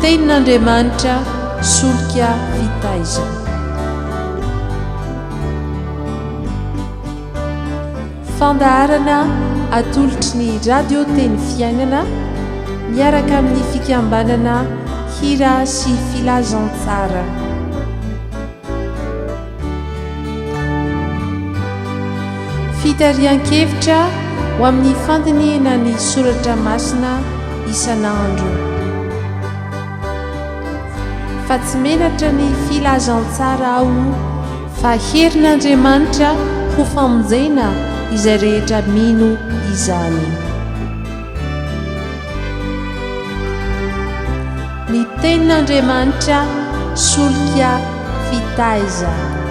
Tenin'Andriamanitra solika fitaizana. Fandaharana atolotry ny Radio Teny Fiainana miaraka amin'ny fikambanana Hira sy Filazantsara. Fitarihan-kevitra ho amin'ny fandinihina ny soratra masina isan'andro. Fa tsy menatra ny filazantsara aho fa herin'Andriamanitra ho famonjena izay rehetra mino izany. Ny Tenin'Andriamanitra solika fitaizana.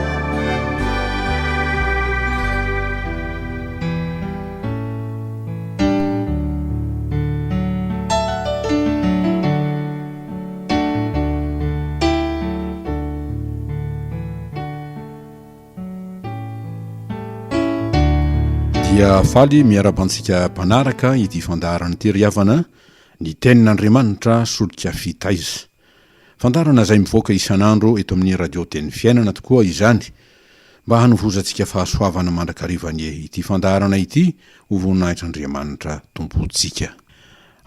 Dia faly miarahaba antsika mpanaraka ity fandaharana ity ry havana Ny Tenin'Andriamanitra solika fitaiza. Fandaharana izay mivoaka isan'andro eto amin'ny Radio Teny Fiainana tokoa izany. Mba hanovozantsika fahasoavana mandrakariva anie ity fandaharana ity ho voninahitr'Andriamanitra Tompontsika.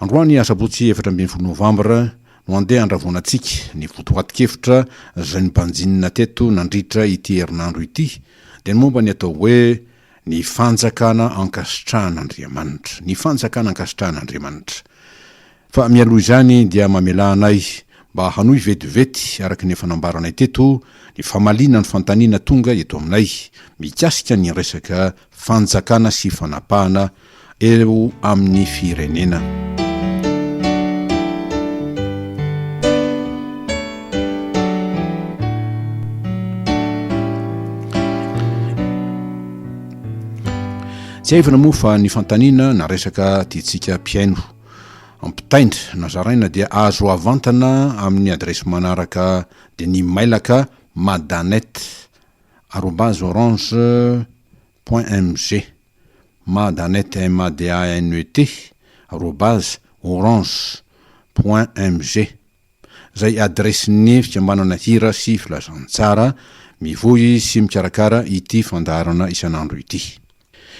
Androany asabotsy 14 novambra no andeha handravonantsika ny votoatin-kevitra izay nobanjinina teto nandritra ity herinandro ity dia ny momba ny atao hoe Ny fanjakana ankasitrahan'Andriamanitra. Ny fanjakana ankasitrahan'Andriamanitra. Fa mialoha izany dia mamelà anay mba hanohy vetivety araka ny efa nambaranay teto ny famaliana ny fanontaniana tonga eto aminay mikasika ny resaka fanjakana sy fanapahana eo amin'ny firenena. Tsiahivina moa fa ny fanontaniana na resaka tiantsika mpihaino ampitaina na zaraina dia azo avantana amin'ny adiresy manaraka dia ny mailaka madanet arobase orange point mg. Madanet, M-A-D-A-N-E-T, arobase orange point mg, izay adiresin'ny fikambanana Hira sy Filazantsara mivoy sy mikarakara ity fandaharana isan'andro ity.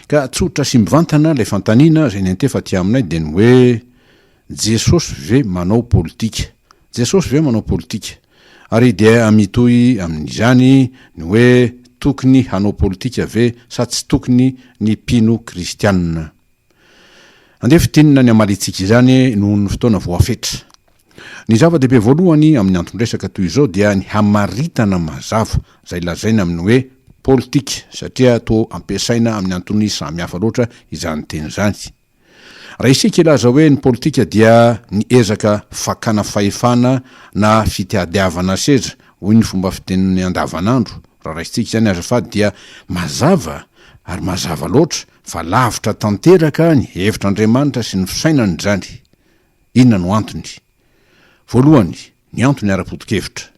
Ka tsotra sy mivantana ilay fanontaniana izay niantefa aty aminay dia ny hoe, Jesosy ve manao politika? Jesosy ve manao politika? Ary dia mitohy amin'izany ny hoe tokony hanao politika ve sa tsy tokony ny mpino kristianina? Andeha fintinina ny hamaliantsika izany noho ny fotoana voafetra. Ny zava-dehibe voalohany amin'ny anton-dresaka toy izao dia ny hamaritana mazava izay lazaina amin'ny hoe politika satria toa ampiasaina amin'ny antony samihafa loatra izany teny izany. Raha isika hilaza hoe ny politika dia ny ezaka fakana fahefana na fitiadiavana seza, hoy ny fomba fiteniny andavanandro, raha raisintsika izany azafady dia mazava ary mazava loatra fa lavitra tanteraka ny hevitr'Andriamanitra sy ny fisainany izany. Inona no antony? Voalohany, ny antony ara-poto-kevitra.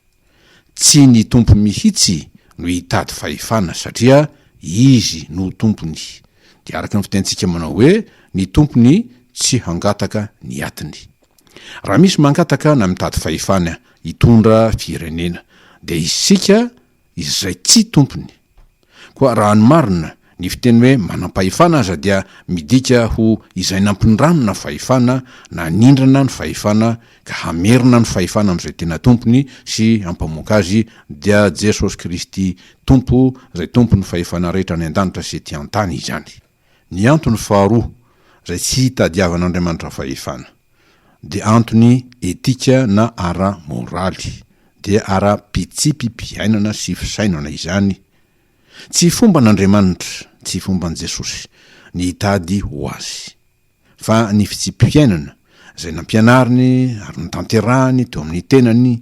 Tsy ny Tompo mihitsy no hitady fahefana satria Izy no Tompony. Dia araka ny fitentsika manao hoe ny tompony tsy hangataka ny atiny. Raha misy mangataka na mitady fahefana hitondra firenena dia isika izay tsy tompony. Koa raha ny marina, ny fiteny hoe manam-pahefana aza dia midika ho izay nampindramina fahefana na nindrana ny fahefana ka hamerina ny fahefana amin'izay tena tompony sy hampamoaka azy dia Jesosy Kristy Tompo izay tompon'ny fahefana rehetra any an-danitra sy ety an-tany izany. Ny antony faharoa izay tsy hitadiavan'Andriamanitra fahefana dia antony etika na ara-moraly, dia ara-pitsipi-piainana sy fisainana izany. Tsy fomban'Andriamanitra, tsy fomban'i Jesosy ny hitady ho azy. Fa ny fitsipi-piainana izay nampianariny ary notanterahiny teo amin'ny tenany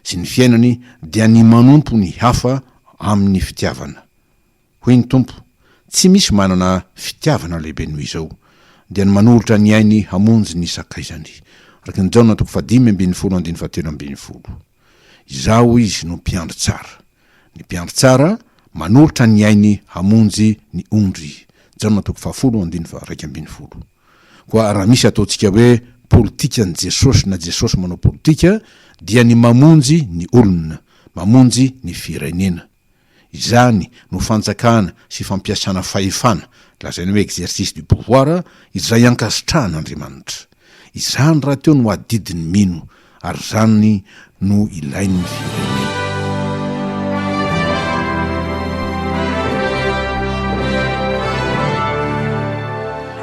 sy ny fiainany dia ny manompo ny hafa amin'ny fitiavana. Hoy ny Tompo, Tsy misy manana fitiavana lehibe noho izao, dia ny manolotra ny ainy hamonjy ny sakaizany. Araka ny Jaona toko fahadimy ambin'ny folo andininy fahatelo ambin'ny folo. Izaho, hoy Izy, no mpiandry tsara. Ny mpiandry tsara manolotra ny ainy hamonjy ny ondry. Jaona toko fahafolo andininy faha-iraika ambin'ny folo. Koa raha misy ataontsika hoe. politikan'i Jesosy na Jesosy manao politika dia ny mamonjy ny olona, mamonjy ny firenena. Izany no fanjakana sy fampiasana fahefana, lazaina hoe exercice du pouvoir, izay ankasitrahan'Andriamanitra. Izany rahateo no adidin'ny mino, ary izany no ilain'ny firenena.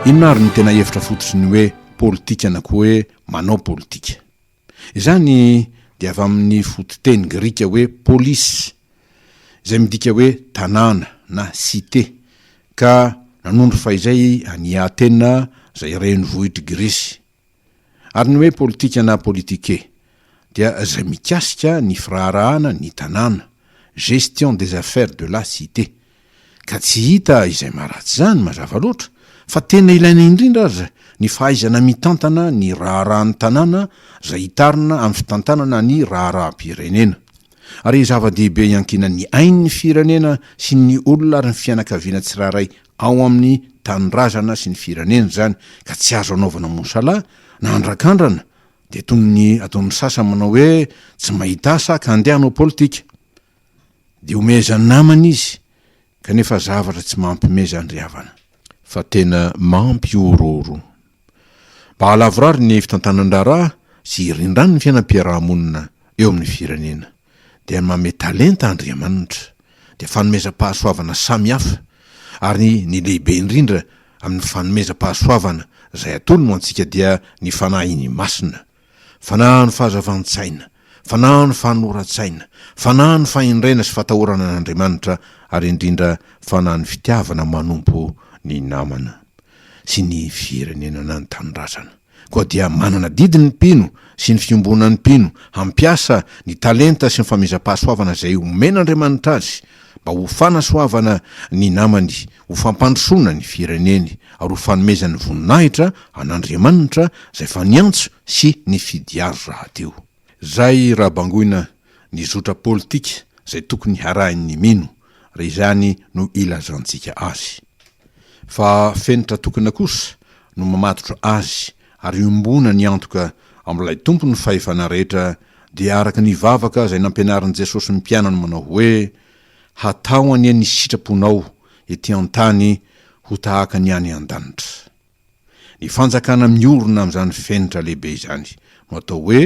Inona ary no tena hevitra fototry ny hoe politika na koa hoe manao politika? Izany dia avy amin'ny fototeny grika hoe polis, izay midika hoe tanàna na cité, ka nanondro fahizay an'i Atena izay renivohitr'i Gresy. Ary ny hoe politika na politike dia izay mikasika ny firaharahana ny tanàna, gestion des affaires de la cité. Ka tsy hita izay maharatsy izany, mazava loatra, fa tena ilaina indrindra aza ny fahaizana mitantana ny raharahan'ny tanàna izay hitarina amin'ny fitantanana ny raharaham-pirenena. Ary zava-dehibe iankinan'ny ain'ny firenena sy ny olona ary ny fianakaviana tsirairay ao amin'ny tanindrazana sy ny firenena izany ka tsy azo anaovana mosala na andrakandrana dia toy ny ataon'ny sasany manao hoe tsy mahita asa ka andeha hanao politika. Dia omezan'ny namana izy, kanefa zavatra tsy mampime izany ry havana. Fa tena mampihorohoro. Mba hahalavorary ny fitantanan-draharaha sy hirindran'ny fiainam-piaraha-monina eo amin'ny firenena, dia manome talenta Andriamanitra, dia fanomezam-pahasoavana samihafa, ary ny lehibe indrindra amin'ny fanomezam-pahasoavana izay atolony ho antsika dia ny Fanahiny Masina, Fanahy ny fahazavan-tsaina, fanahy ny fanoran-tsaina, fanahy ny fahendrena sy fatahorana an'Andriamanitra ary indrindra fanahy ny fitiavana manompo ny namana sy ny firenena na ny tanindrazana. Koa dia manana adidy ny mpino sy ny fiombonan'ny mpino hampiasa ny talenta sy ny famehezam-pahasoavana izay omen'Andriamanitra azy mba ho fanasoavana ny namany, ho fampandrosoana ny fireneny, ary ho fanomezany voninahitra an'Andriamanitra izay efa niantso sy nifidy azy rahateo. Izay raha bangoina ny zotra politika izay tokony harahin'ny mino, raha izany no ilazantsika azy. Fa fenitra tokana kosa no mamatotra azy ary iombonany antoka amin'ilay Tompon'ny fahefana rehetra dia araka ny vavaka izay nampianarin'i Jesosy ny mpianany manao hoe, Hatao anie ny sitraponao ety an-tany ho tahaka ny any an-danitra. Ny fanjakana miorina amin'izany fenitra lehibe izany no atao hoe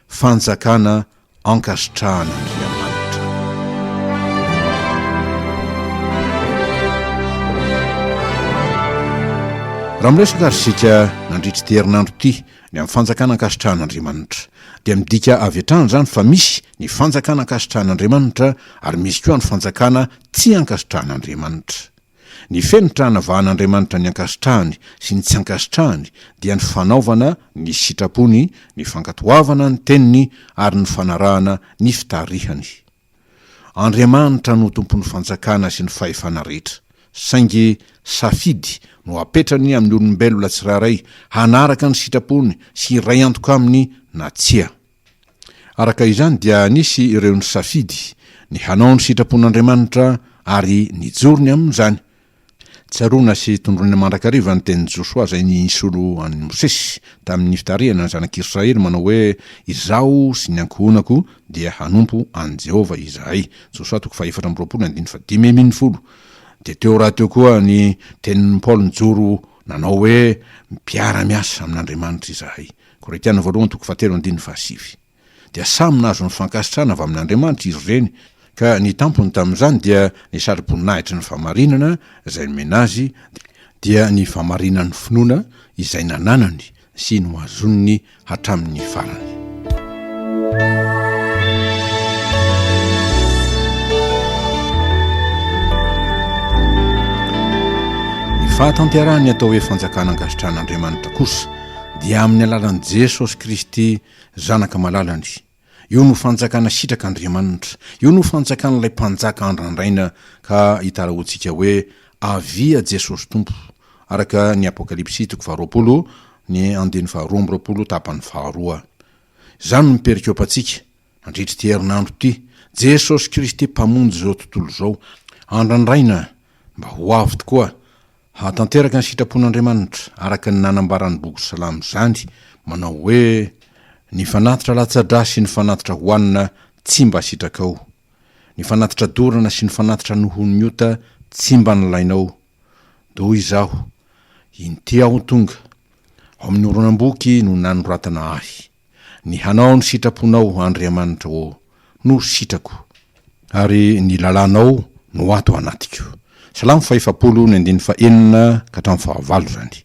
fanjakana ankasitrahan'Andriamanitra. Raha miresaka ary isika nandritra ity herinandro ity ny amin'ny fanjakana ankasitrahan'Andriamanitra, dia midika avy hatrany izany fa misy ny fanjakana ankasitrahan'Andriamanitra ary misy koa ny fanjakana tsy ankasitrahan'Andriamanitra. Ny fenitra hanavahan'Andriamanitra ny ankasitrahany sy ny tsy ankasitrahany dia ny fanaovana ny sitrapony, ny fankatoavana ny teniny ary ny fanarahana ny fitarihany. Andriamanitra no tompon'ny fanjakana sy ny fahefana rehetra, saingy safidy no apetrany amin'ny olombelona tsirairay hanaraka ny sitrapony sy hiray antoka aminy na tsia. Araka izany dia nisy ireo nisafidy ny hanao ny sitrapon'Andriamanitra ary nijoro ny amin'izany. Tsaroana sy tondroina mandrakariva ny tenin'i Josoa izay nisolo an'i Mosesy tamin'ny fitarihana ny zanak'Israely manao hoe, Izaho sy ny ankohonako dia hanompo an'i Jehovah izahay. Josoa toko faha-24 andininy faha-15. Dia teo rahateo koa ny tenin'i Paoly nijoro nanao hoe, Mpiara-miasa amin'Andriamanitra izahay. Korintiana voalohany toko fahatelo andininy fahasivy. Dia samy nahazo ny fankasitrahana avy amin'Andriamanitra izy ireny, ka ny tampony tamin'izany dia ny satroboninahitry ny fahamarinana izay nomena azy, dia ny fahamarinan'ny finoana izay nananany sy nohazoniny hatramin'ny farany. Ny fahatanterahan'ny atao hoe fanjakana ankasitrahan'Andriamanitra kosa dia amin'ny alalan'i Jesosy Kristy Zanaka malalany. Io no fanjakana sitrak'Andriamanitra. Io no fanjakan'ilay Mpanjaka andrandraina ka itarahoantsika hoe, Avia Jesosy Tompo, araka ny Apokalypsy toko faharoapolo, ny andininy faharoa amby roapolo tapany faharoa. Izany no miperikopantsika mandritra ity herinandro ity, Jesosy Kristy Mpamonjy izao tontolo izao, andrandraina mba ho avy tokoa Hahatanteraka ny sitrapon'Andriamanitra, araka ny nanambaran'ny boky Salamo izany, manao hoe, Ny fanatitra latsa-drà sy ny fanatitra hohanina tsy mba sitrakao. Ny fanatitra dorana sy ny fanatitra nohon'ny ota tsy mba nilainao. Dia hoy izaho, Inty aho tonga. Ao amin'ny horonam-boky no nanoratana ahy. Ny hanao ny sitraponao, Andriamanitra ô, no sitrako. Ary ny lalànao no ato anatiko. Salamo fahefapolo, ny andininy fahenina ka hatramin'ny fahavalo izany.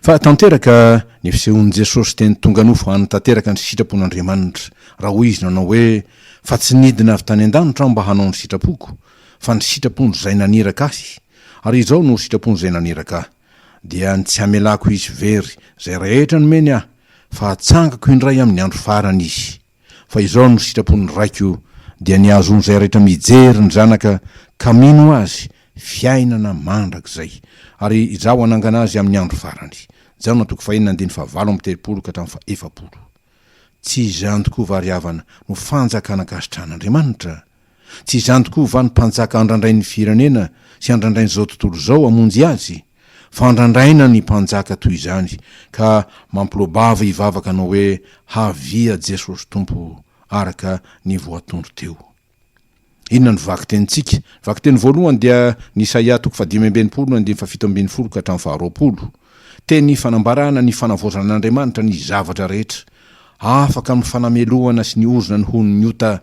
Fa tanteraka ny fisehoan'i Jesosy teny tonga nofo hanatanteraka ny sitrapon'Andriamanitra, raha hoy Izy nanao hoe, Fa tsy nidina avy tany an-danitra Aho mba hanao ny sitrapoko, fa ny sitrapon'Izay naniraka Ahy. Ary izao no sitrapon'Izay naniraka Ahy, dia ny tsy hamelako hisy very izay rehetra nomeny Ahy, fa hatsangako indray amin'ny andro farany izy. Fa izao no sitrapon'ny Raiko, dia ny hahazoan'izay rehetra mijery ny Zanaka ka mino Azy, fiainana mandrakizay. Ary Izaho hanangana azy amin'ny andro farany. Jaona toko fahenina andininy fahavalo amby 30 ka hatramin'ny fahefapolo. Tsy izany tokoa va ry havana no fanjakana ankasitrahan'Andriamanitra? Tsy izany tokoa va ny mpanjaka andrandrain'ny firenena sy andrandrain'izao tontolo izao hamonjy azy? Fa andrandraina ny mpanjaka toy izany ka mampiloa-bava hivavaka hanao hoe Havia Jesosy Tompo araka ny voatondro teo. Inona no vakitenintsika? Ny vakiteny voalohany dia ny Isaia toko fahadimy amby 60 andininy faha-17 ka hatramin'ny faha-20. Teny fanambarana ny fanavaozan'Andriamanitra ny zavatra rehetra. Afaka amin'ny fanamelohana sy ny ozona ny honon'ny ota,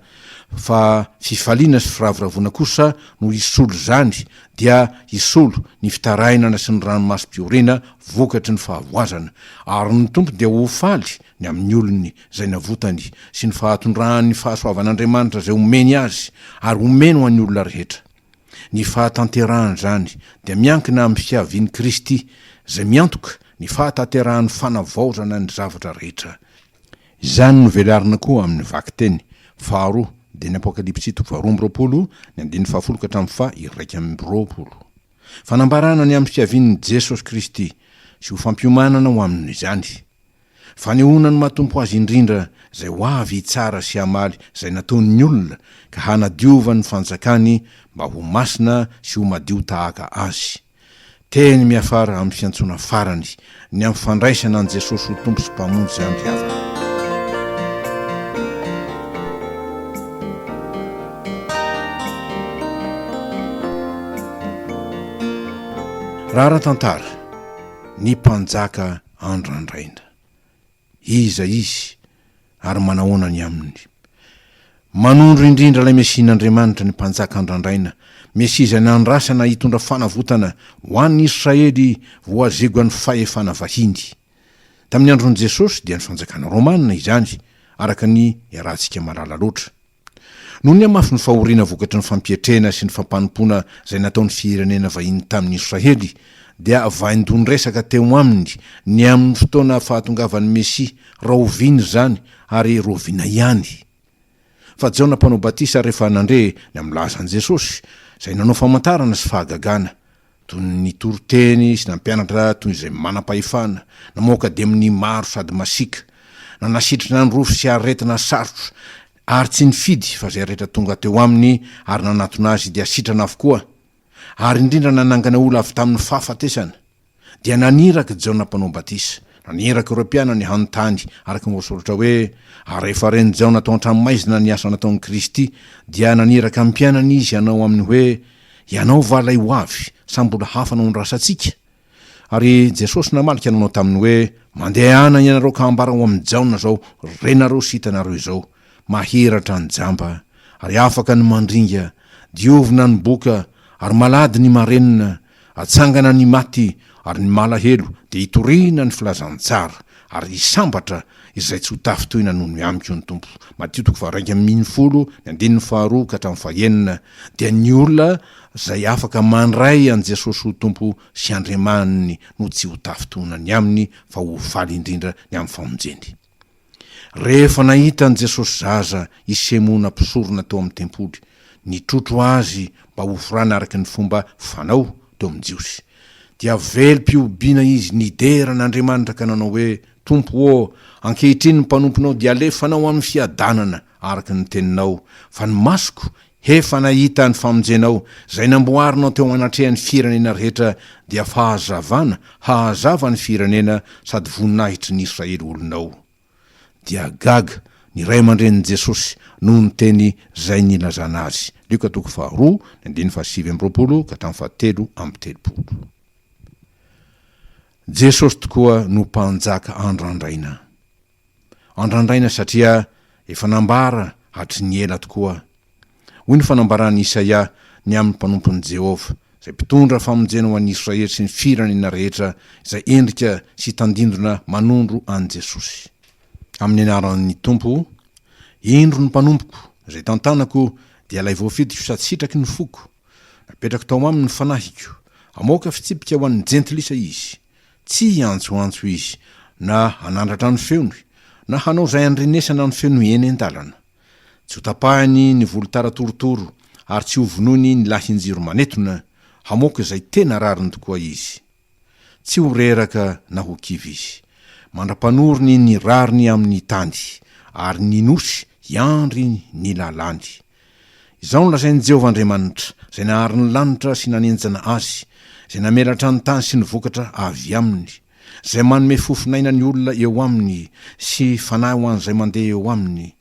fa fifaliana sy firavoravoana kosa no hisolo izany, dia hisolo ny fitarainana sy ny ranomasom-pihoriana vokatry ny fahavoazana. Ary ny Tompo dia ho faly ny amin'ny olony izay navotany, sy ny fahatondrahan'ny fahasoavan'Andriamanitra izay omeny azy, ary omeny ho an'ny olona rehetra. Ny fahatanterahan'izany dia miankina amin'ny fiavian'i Kristy izay miantoka ny fahatanterahan'ny fanavaozana ny zavatra rehetra. Izany no velarina koa amin'ny vakiteny faharoa, dia ny Apokalypsy toko faharoa amby 20, ny andininy fahafolo ka hatramin'ny faha-21. Fanambarana ny amin'ny fiavian'i Jesosy Kristy sy ho fampiomanana ho amin'izany. Fanehoana ny maha Tompo Azy indrindra izay ho avy hitsara sy hamaly izay nataon'ny olona ka hanadiovany ny fanjakany mba ho masina sy ho madio tahaka Azy. Teny miafara amin'ny fiantsoana farany ny amin'ny fandraisana an'i Jesosy ho Tompo sy Mpamonjy izany ry havana. Raha ara-tantara, ny mpanjaka andrandraina. Iza izy ary manahoana ny aminy? Manondro indrindra ilay Mesian'Andriamanitra ny Mpanjaka andrandraina, Mesia izay nandrasana hitondra fanavotana ho an'ny Israely voazegoan'ny fahefana vahiny. Tamin'ny andron'i Jesosy dia ny fanjakana romana izany, araka ny iarahantsika mahalala loatra. Noho ny hamafin'ny fahoriana vokatry ny fampietrena sy ny fampanompoana izay nataon'ny firenena vahiny tamin'i Israely, dia vaindohan-dresaka teo aminy ny amin'ny fotoana fahatongavan'ny Mesia, rahoviana izany ary rahoviana ihany. Fa Jaona Mpanao Batisa rehefa nandre ny amin'ny lazan'i Jesosy, izay nanao famantarana sy fahagagana, Toy ny nitory teny sy nampianatra toy izay manam-pahefana, namoaka demonia maro sady masiaka, nanasitrana ny rofy sy aretina sarotra, ary tsy nifidy fa izay rehetra tonga teo aminy ary nanatona azy dia sitrana avokoa, ary indrindra nanangana olona avy tamin'ny fahafatesana. Dia naniraka i Jaona Mpanao Batisa, naniraka ireo mpianany hanontany, araka ny voasoratra hoe, Ary rehefa ren'i Jaona tao an-tranomaizina ny asa nataon'i Kristy, dia naniraka ny mpianany izy hanao aminy hoe, Ianao va ilay ho avy, sa mbola hafa no andrasantsika? Ary Jesosy namaly ka nanao taminy hoe, Mandehana ianareo ka ambarao amin'i Jaona izao renareo sy hitanareo izao, mahiratra ny jamba, ary afaka ny mandringa, diovina ny boka, ary malady ny marenina, Atsangana ny maty ary ny malahelo dia hitoriana ny filazantsara ary hisambatra izay tsy ho tafintohina noho ny amiko ny Tompo. Matio toko faha-11 ny andininy faharoa ka hatramin'ny fahenina dia ny olona izay afaka mandray an'i Jesosy ho Tompo sy Andriamaniny no tsy ho tafintohina ny aminy fa ho faly indrindra ny amin'ny famonjeny. Rehefa nahita an'i Jesosy zaza i Semona mpisorona tao amin'ny tempoly, nitrotro azy mba hoforana araka ny fomba fanao teo amin'ny Jiosy, dia velom-pihobiana izy nidera an'Andriamanitra ka nanao hoe, Tompo ô, ankehitriny ny mpanomponao dia alefanao amin'ny fiadanana araka ny teninao, fa ny masoko. Hefa nahita ny famonjenao, izay namboarinao teo anatrehan'ny firenena rehetra, dia fahazavana hahazava ny firenena sady voninahitry ny Israely olonao. Dia gaga ny ray aman-drenin'i Jesosy noho ny teny izay nilazana azy. Lioka toko faharoa, ny andininy fahasivy amby roapolo ka hatramin'ny fahatelo amby telopolo. Jesosy tokoa no Mpanjaka andrandraina. Andrandraina satria efa nambara hatry ny ela tokoa. Hoy ny fanambaran'i Isaia ny amin'ny mpanompon'i Jehovah, izay mpitondra famonjena ho an'ny Israely sy ny firenena rehetra, izay endrika sy tandindona manondro an'i Jesosy. Amin'ny anaran'ny Tompo, Indro ny mpanompoko, izay tantanako, dia ilay voafidiko sady sitraky ny foko. Napetrako tao aminy ny fanahiko. Hamoaka fitsipika ho an'ny jentilisa izy. Tsy hiantsoantso izy, na hanandratra ny feony, na hanao izay handrenesana ny feony eny an-dalana. Tsy hotapahiny ny volotara torotoro, ary tsy hovonoiny ny lahin-jiro manetona, hamoaka izay tena rariny tokoa izy. Tsy ho reraka na ho kivy izy, mandra-panoriny ny rariny amin'ny tany, ary ny nosy hiandry ny lalàny. Izao no lazain'i Jehovah Andriamanitra, izay nahary ny lanitra sy nanenjana azy, izay namelatra ny tany sy ny vokatra avy aminy, izay manome fofon'aina ny olona eo aminy sy fanahy ho an'izay mandeha eo aminy,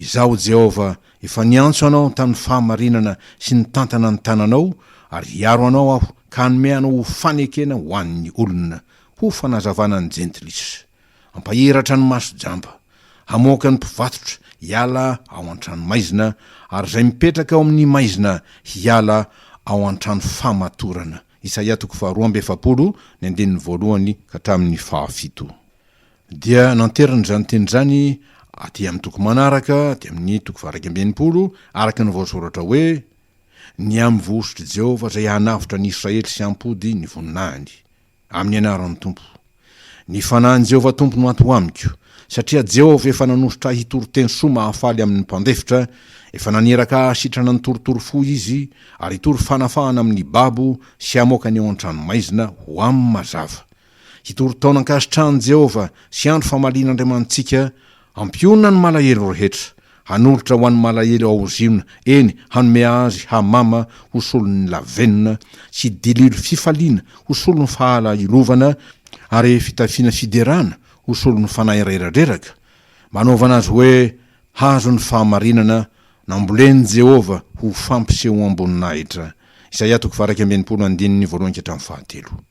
Izaho Jehovah efa niantso anao tamin'ny fahamarinana sy nitantana ny tananao, ary hiaro anao Aho ka hanome anao ho fanekena ho an'ny olona, ho fanazavana ny jentilisa. Hampahiratra ny maso jamba, hamoaka ny mpivatotra hiala ao an-tranomaizina, ary izay mipetraka ao amin'ny maizina hiala ao an-trano famatorana. Isaia toko faharoa amby efapolo, ny andininy voalohany ka hatramin'ny fahafito. Dia nanteriny izany teny izany aty amin'ny toko manaraka, aty amin'ny toko faha-61, araka ny voasoratra hoe, Ny amin'ny vohosotr'i Jehovah izay hanavotra ny Israely sy hampody ny voninahiny. Amin'ny anaran'ny Tompo. Ny Fanahin'i Jehovah Tompo no ato amiko, satria Jehovah efa nanosotra ahy hitory teny soa mahafaly amin'ny mpandefitra, efa naniraka ahy hasitrana ny torotoro fo Izy, ary hitory fanafahana amin'ny babo sy hamoaka ny ao an-tranomaizina ho amin'ny mazava. Hitory taona ankasitrahan'i Jehovah sy andro famalian'Andriamanitsika, hampionona ny malahelo rehetra, Hanolotra ho an'ny malahelo ao Ziona, eny, hanome azy hamama ho solon'ny lavenona, sy dililo fifaliana ho solon'ny fahalahilovana, ary fitafiana fiderana ho solon'ny fanahy reradreraka, mba hanaovana azy hoe hazon'ny fahamarinana nambolen'i Jehovah ho fampisehoam-boninahitra. Isaia toko faha-61 andininy voalohany ka hatramin'ny fahatelo.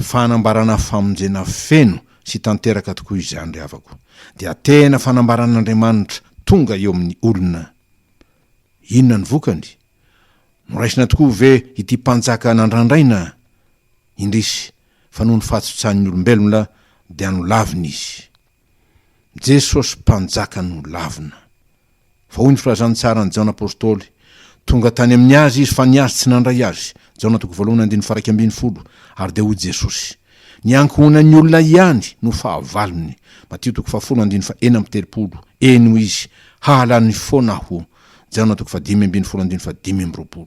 Fanambarana famonjena feno sy tanteraka tokoa izany ry havako. Dia tena fanambaran'Andriamanitra tonga eo amin'ny olona. Inona ny vokany? Noraisina tokoa ve ity mpanjaka nandrandraina? Indrisy fa noho ny fahatsotsan'ny olombelona dia nolavina izy. Jesosy Mpanjaka nolavina. Fa hoy ny filazantsaran'i Jaona Apostoly, Tonga tany amin'ny azy izy fa ny azy tsy nandray azy. Jaona toko voalohany andininy faha-11. Ary dia hoy Jesosy, Ny ankohonan'ny olona ihany no fahavalony. Matio toko fahafolo andininy faha-36. Eny, hoy izy, hahalany foana aho. Jaona toko faha-15 andininy faha-25.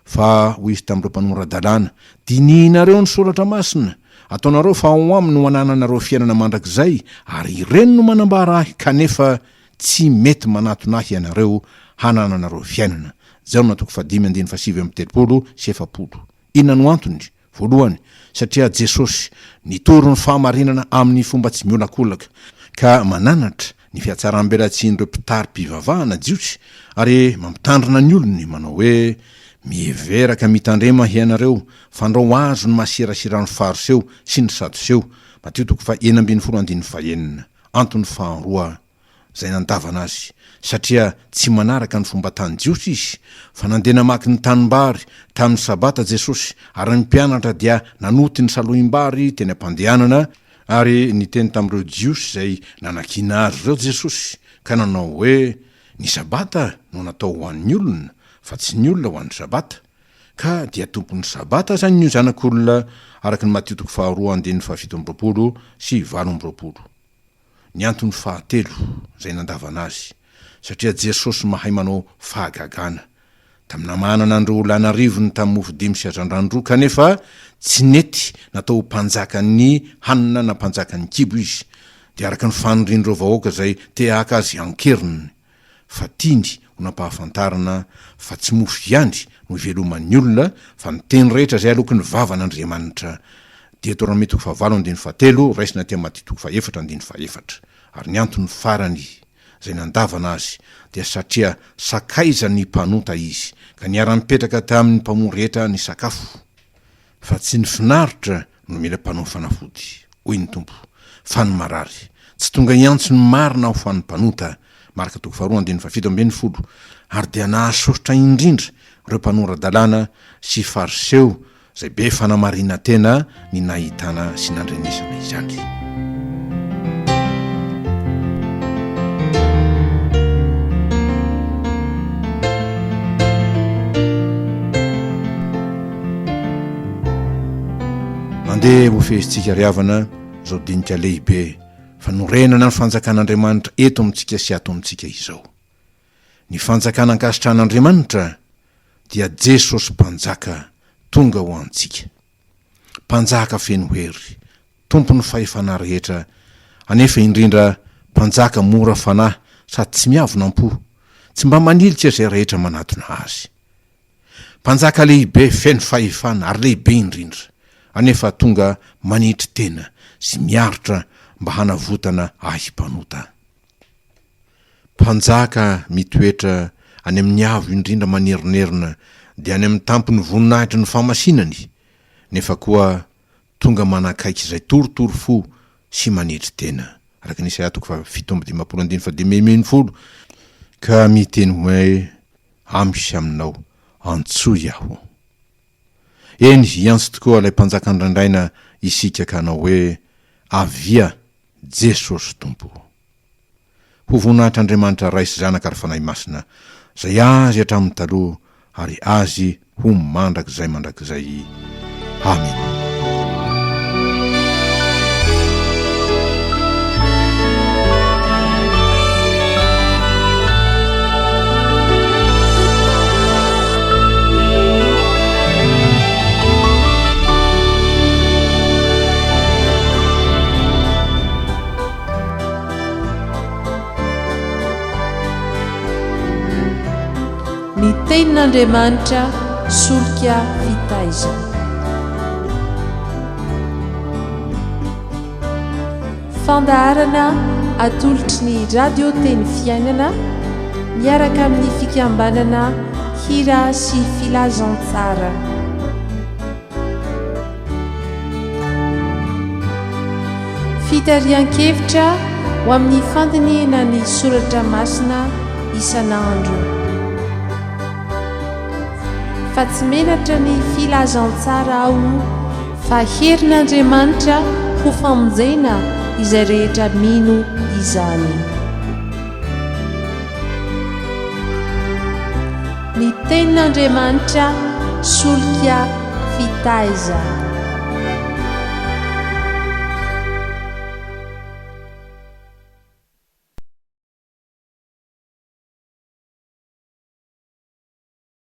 Fa hoy izy tamin'ireo mpanora-dalàna, Dinihinareo ny Soratra Masina, ataonareo fa ao aminy no anananareo fiainana mandrakizay, ary ireny no manambara Ahy, kanefa tsy mety manatona Ahy ianareo hanananareo fiainana. Jaona toko fahadimy andininy fahasivy amby telopolo sy efapolo. Inona no antony? Voalohany, satria Jesosy nitory ny fahamarinana amin'ny fomba tsy miolakolaka, ka mananatra ny fihatsaram-belatsihin'ireo mpitari-pivavahana jiosy ary mampitandrina ny olony, manao hoe, Mihevera ka mitandrema hianareo, fandrao azo ny masirasiran'ny Fariseo sy ny Sadoseo. Matio toko faha-16 andininy fahenina. Antony faharoa. izay nandavana azy, satria tsy manaraka ny fomban-tany jiosy izy, fa nandeha namaky ny tanimbary tamin'ny Sabata Jesosy, ary ny mpianatra dia nanoty ny salohim-bary teny am-pandehanana, ary niteny tamin'ireo Jiosy izay nanakiana azy ireo Jesosy, ka nanao hoe, Ny Sabata no natao ho an'ny olona, fa tsy ny olona ho an'ny Sabata. Ka dia tompon'ny Sabata aza ny Zanak'olona, araka ny Matio toko faharoa andininy fahafito amby roapolo sy 28. Ny antony fahatelo izay nandavana azy, satria Jesosy mahay manao fahagagana. Tamin'ny namahanana an'ireo olona an'arivony tamin'ny mofo dimy sy hazandrano roa, kanefa tsy nety natao ho mpanjakan'ny hanina na mpanjakan'ny kibo izy, dia araka ny fanirian'ireo vahoaka izay te haka azy an-keriny, fa tiany. no nampahafantarina fa tsy mofo ihany no iveloman'ny olona fa ny teny rehetra izay aloky ny vavan'Andriamanitra. Deoteronomia toko fahavalo andininy fahatelo, raisina aty Matia toko fahefatra andininy fahefatra. Ary ny antony farany izay nandavana azy dia satria sakaizan'ny mpanota izy ka niara-nipetraka tamin'ny mpamory rehetra nisakafo. Fa tsy ny finaritra no mila mpanao fanafody, hoy ny Tompo, fa ny marary. Tsy tonga hiantso ny marina aho fa ny mpanota. Marka toko faharoa andininy fahafito ambinifolo. Ary dia nahasosotra indrindra ireo mpanora-dalàna sy Fariseo izay be fanamarinan-tena ny nahitana sy nandrenesana izany. Andeha ho fehezintsika ry havana izao dinika lehibe fanorenana ny fanjakan'Andriamanitra eto amintsika sy ato amintsika izao. Ny fanjakana ankasitrahan'Andriamanitra dia Jesosy Mpanjaka tonga ho antsika. Mpanjaka feno hery, Tompon'ny fahefana rehetra, anefa indrindra Mpanjaka mora fanahy sady tsy miavona am-po, tsy mba manilika izay rehetra manatona Azy. Mpanjaka lehibe feno fahefana ary lehibe indrindra, anefa tonga manetry tena sy miaritra mba hanavotana ahy mpanota. Mpanjaka mitoetra any amin'ny avo indrindra manerinerina dia any amin'ny tampon'ny voninahitry ny fahamasinany, nefa koa tonga manakaiky izay torotoro fo sy manetry tena, araka ny Isaia toko faha 57 andininy faha 15, ka miteny hoe, Amiko sy aminao, antsoy aho. Eny, hiantso tokoa ilay Mpanjaka andrandraina isika ka hanao hoe, Avia, Jesosy Tompo. Ho voninahitr'Andriamanitra Ray sy Zanaka ary Fanahy Masina, izay Azy hatramin'ny taloha ary Azy ho mandrakizay mandrakizay. Amena. Ny Tenin'Andriamanitra solika fitaizana. Fandaharana atolotry ny Radio Teny Fiainana miaraka amin'ny fikambanana Hira sy Filazantsara. Fitarihan-kevitra ho amin'ny fandinihana ny soratra masina isan'andro. Fa tsy menatra ny filazantsara aho fa herin'Andriamanitra ho famonjena izay rehetra mino izany. Ny tenin'Andriamanitra solika fitaizana.